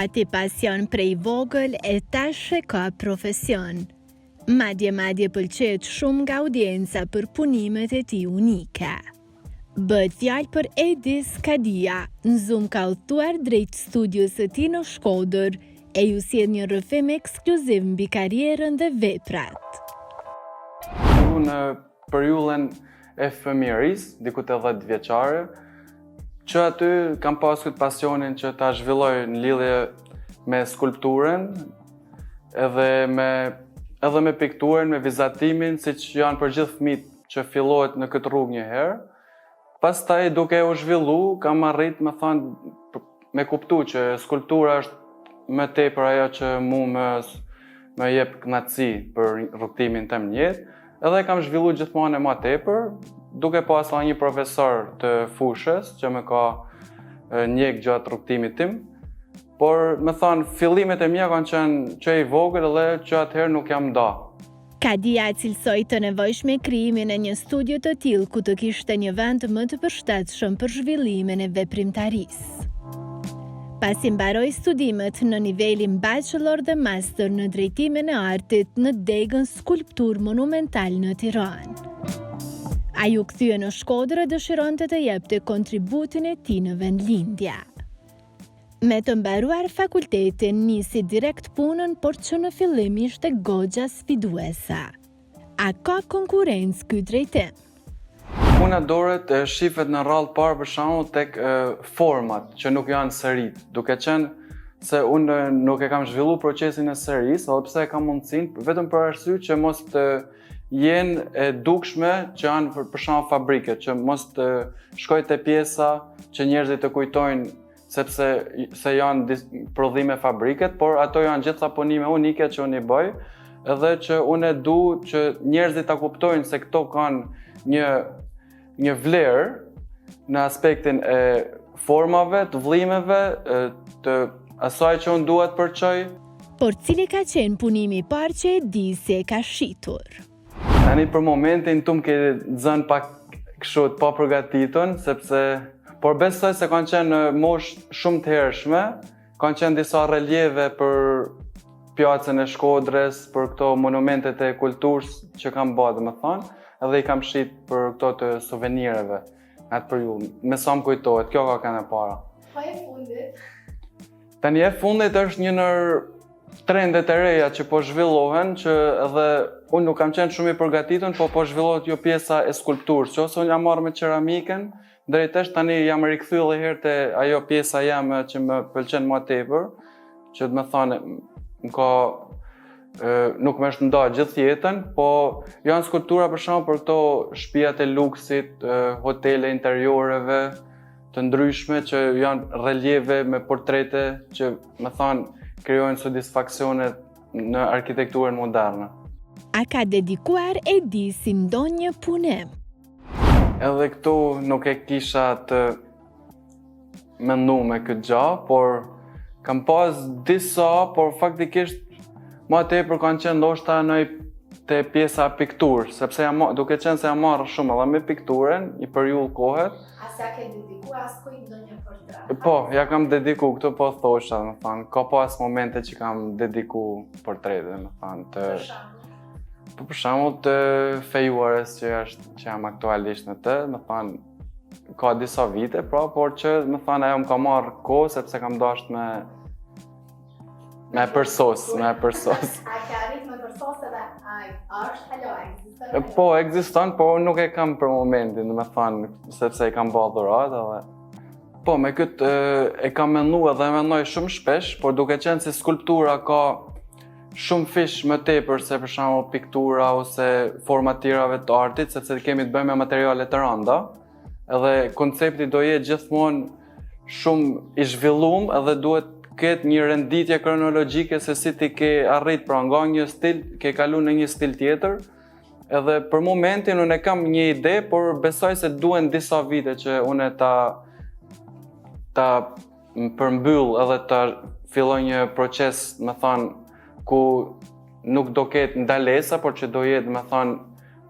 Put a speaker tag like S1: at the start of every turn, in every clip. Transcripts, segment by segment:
S1: pati pasion prej vogël e tash e ka profesion. Madje madje pëlqehet shumë nga audienca për punimet e tij unike. Bëhet fjalë për Edis Kadia, në Zoom ka udhëtuar drejt studios së tij në Shkodër e ju sjell një rrëfim ekskluziv mbi karrierën dhe veprat.
S2: Në periudhën e fëmijërisë, diku te 10 vjeçare, që aty kam pas këtë pasionin që ta zhvilloj në lidhje me skulpturën, edhe me edhe me pikturën, me vizatimin, siç janë për gjithë fëmijët që fillohet në këtë rrugë një herë. Pastaj duke u zhvillu, kam arrit me thanë, me kuptu që skulptura është më tepër ajo që mu më, më jep kënaqësi për rrugëtimin tem në jetë, edhe kam zhvillu gjithmonë e ma tepër, duke pas një profesor të fushës që më ka ndjek gjatë rrugëtimit tim, Por, me thanë, fillimet e mia kanë qenë që i vogël dhe që atëherë nuk jam nda.
S1: Kadia e cilësoi të nevojshme krijimin e një studio të tillë ku të kishte një vend më të përshtatshëm për zhvillimin e veprimtarisë. Pasi mbaroi studimet në nivelin bachelor dhe master në drejtimin e artit në degën skulpturë monumental në Tiranë. Ai u kthye në Shkodër e dëshironte të jepte kontributin e tij në vendlindje. Me të mbaruar fakultetin, nisi direkt punën, por që në fillim ishte goxha sfiduese. A ka konkurrencë ky drejtim?
S2: Puna dorët shifet në radhë parë për shembull tek format që nuk janë seritë, duke qenë se unë nuk e kam zhvillu procesin e serisë, edhe pse e kam mundësinë, vetëm për arsye që mos të jenë e dukshme që janë për, për shembull fabrike, që mos të shkoj te pjesa që njerëzit të kujtojnë sepse se janë prodhime fabriket, por ato janë gjitha punime unike që unë i bëj, edhe që unë e du që njerëzit ta kuptojnë se këto kanë një një vlerë në aspektin e formave, të vëllimeve, të asaj që unë dua të përçoj.
S1: Por cili ka qenë punimi i parë që Edisi e ka shitur?
S2: Tani për momentin tu më ke zënë pak kështu të papërgatitun, sepse por besoj se kanë qenë në moshë shumë të hershme, kanë qenë disa relieve për pjacën e Shkodrës, për këto monumentet e kulturës që kam ba, domethonë, edhe i kam shit për këto të suvenireve në atë periudhë. Me sa më kujtohet, kjo ka qenë e para.
S3: Po e fundit?
S2: Tani e fundit është një nër trendet e reja që po zhvillohen, që edhe unë nuk kam qenë shumë i përgatitun, po po zhvillohet jo pjesa e skulpturës, që ose unë jam marrë me qeramikën, deri tash tani jam rikthy edhe herë te ajo pjesa jeme që më pëlqen më tepër, që domethanë, më ka nuk më është nda gjithë jetën, po janë skulptura për shembull për këto shtëpiat e luksit, hotele interioreve të ndryshme që janë relieve me portrete që me thanë krijojnë satisfaksione në arkitekturën moderne.
S1: A ka dedikuar Edisi ndonjë punim?
S2: Edhe këtu nuk e kisha të mendume këtë gja, por kam pas disa, por faktikisht ma tepër kanë qenë ndoshta në te pjesa pikturë, sepse jam, duke qenë se jam marrë shumë edhe me pikturën, një periudhë kohe.
S3: A s'ja ke dediku askujt ndonjë portret?
S2: Po, ja kam dediku, këtë po thosha, me thanë, ka pas momente që kam dediku portrete, me thanë, të...
S3: Për shembull?
S2: Po për shembull të fejuarës që është që jam aktualisht me të, me thanë, ka disa vite, pra, por që, me thanë, ajo më ka marrë kohë, sepse kam dasht me me përsos, me
S3: përsos. A ke arrit me përsos edhe, a, a është hala, a
S2: ekziston? Po, ekziston, po nuk e kam për momentin, me thanë, sepse i kam ba dhuratë edhe. Po, me këtë e kam menu edhe e menoj shumë shpesh, por duke qenë se skulptura ka shumë fish më tepër se për shembull piktura ose forma tjerave të artit, sepse kemi të bëjmë me materiale të randa, edhe koncepti do jetë gjithmonë shumë i zhvillum edhe duhet ketë një renditje kronologjike se si ti ke arrit pra nga një stil, ke kalu në një stil tjetër, edhe për momentin unë e kam një ide, por besoj se duhen disa vite që unë ta ta përmbyll edhe të filloj një proces, me thanë, ku nuk do ketë ndalesa, por që do jetë, me thanë,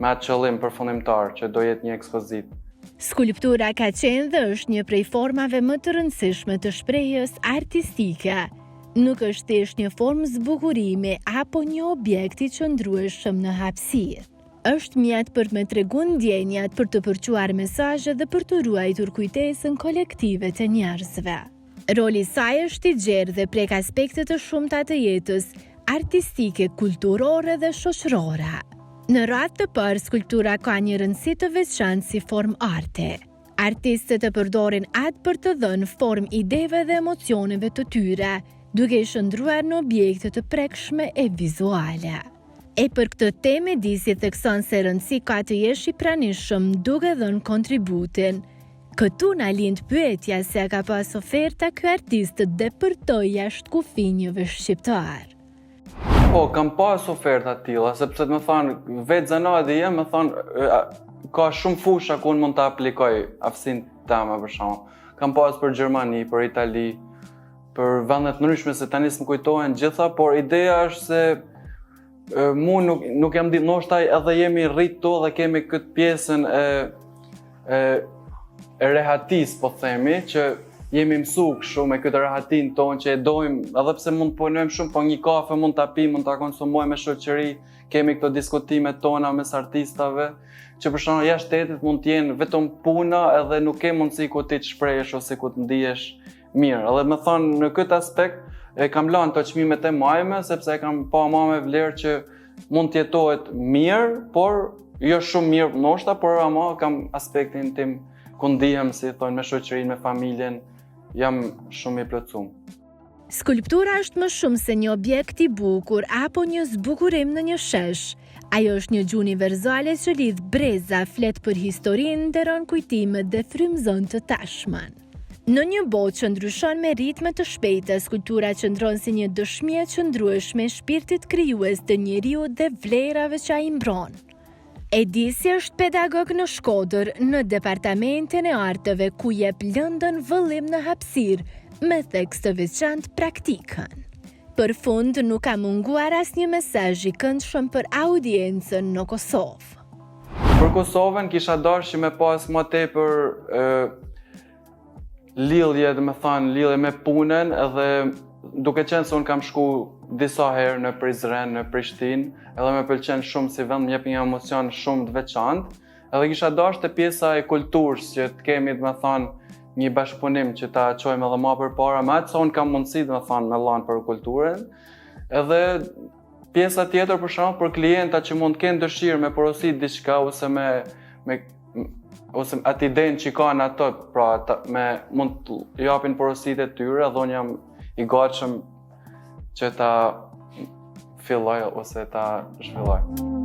S2: me atë qëllim përfundimtar, që do jetë një ekspozitë.
S1: Skulptura ka qenë dhe është një prej formave më të rëndësishme të shprehjes artistike. Nuk është thjesht një formë zbukurimi apo një objekt i qëndrueshëm në hapësirë. Është mjet për me tregu ndjenjat, për të përçuar mesazhe dhe për të ruajtur kujtesën kolektive të njerëzve. Roli i saj është i gjerë dhe prek aspekte të shumta të jetës artistike, kulturore dhe shoqërore. Në radhë të parë, skulptura ka një rëndësi të veçantë si formë arti. Artistët e përdorin atë për të dhënë formë ideve dhe emocioneve të tyre, duke i shndërruar në objekte të prekshme e vizuale. E për këtë temë Edisi thekson se rëndësi ka të jesh i pranishëm duke dhënë kontributin. Këtu na lind pyetja se a ka pas oferta ky artist të depërtojë jashtë kufinjëve shqiptarë.
S2: Po, kam pas oferta të tilla, sepse do me thanë, vetë zanati jem, me thanë, ka shumë fusha ku unë mund të aplikoj aftësinë teme, për shembull. Kam pas për Gjermani, për Itali, për vende të ndryshme, se tani s'më kujtohen gjitha, por ideja është se mu nuk, nuk jam di, ndoshta edhe jemi rritë dhe kemi këtë pjesën e, e, e rehatisë, po themi, që jemi mësu kështu me këtë rehatin tonë që e dojmë, edhe pse mund të punojmë shumë, po një kafe mund ta pim, mund ta konsumojmë me shoqëri, kemi këto diskutime tona mes artistave, që për shembull jashtë shtetit mund të jenë vetëm puna edhe nuk ke mundësi ku ti të shprehesh ose ku të ndihesh mirë. Edhe me thonë në këtë aspekt e kam lanë të çmimet e majme sepse e kam pa ma me vlerë që mund të jetohet mirë, por jo shumë mirë ndoshta, por ama kam aspektin tim ku ndihem, si thonë, me shoqërinë, me familjen, jam shumë i plotësum.
S1: Skulptura është më shumë se një objekt i bukur apo një zbukurim në një shesh. Ajo është një gjuhë universale që lidh breza, flet për historinë, nderon kujtimet dhe frymëzon të tashmen. Në një botë që ndryshon me ritme të shpejta, skulptura qëndron si një dëshmi e qëndrueshme e shpirtit krijues të njeriut dhe vlerave që ai mbron. Edisi është pedagog në Shkodër, në Departamentin e Arteve ku jep lëndën vëllim në hapësirë, me theks të veçantë praktikën. Për fund, nuk ka munguar asnjë mesazh i këndshëm për audiencën në Kosovë.
S2: Për Kosovën kisha dashur që me pas më tepër lidhje, do me thanë, lidhje me punën edhe duke qenë se unë kam shku disa herë në Prizren, në Prishtinë, edhe me pëlqen shumë si vend, më jep një emocion shumë të veçantë. Edhe kisha dashur te pjesa e kulturës që të kemi, do me thanë, një bashkëpunim që ta çojmë edhe ma përpara, me atë sa unë kam mundësi, do me thanë, me dhanë për kulturën. Edhe Pjesa tjetër për shembull për klienta që mund të kenë dëshirë me porosit diçka ose me me ose atë idenë që kanë ato, pra ata, me mund të japin porositë e tyre dhe unë jam i gatshëm që ta filloj ose ta zhvilloj.